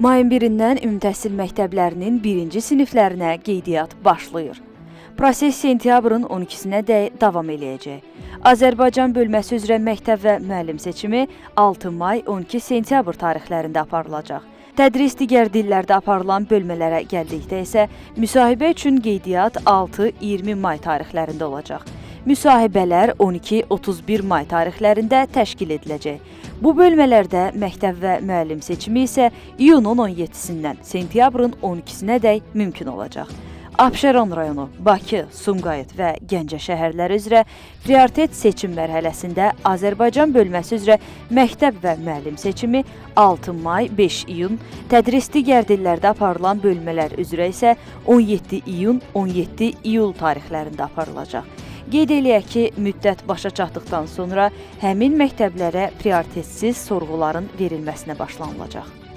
Mayın 1-dən ümumtəhsil məktəblərinin birinci siniflərinə qeydiyyat başlayır. Proses sentyabrın 12-sinə dək davam eləyəcək. Azərbaycan bölməsi üzrə məktəb və müəllim seçimi 6 may 12 sentyabr tarixlərində aparılacaq. Tədris digər dillərdə aparılan bölmələrə gəldikdə isə müsahibə üçün qeydiyyat 6-20 may tarixlərində olacaq. Müsahibələr 12-31 may tarixlərində təşkil ediləcək. Bu bölmələrdə məktəb və müəllim seçimi isə iyunun 17-sindən sentyabrın 12-sinə dək mümkün olacaq. Abşeron rayonu, Bakı, Sumqayıt və Gəncə şəhərləri üzrə prioritet seçim mərhələsində Azərbaycan bölməsi üzrə məktəb və müəllim seçimi 6 may, 5 iyun, tədris digər dillərdə aparılan bölmələr üzrə isə 17 iyun, 17 iyul tarixlərində aparılacaq. Qeyd eləyək ki, müddət başa çatdıqdan sonra həmin məktəblərə prioritetsiz sorğuların verilməsinə başlanılacaq.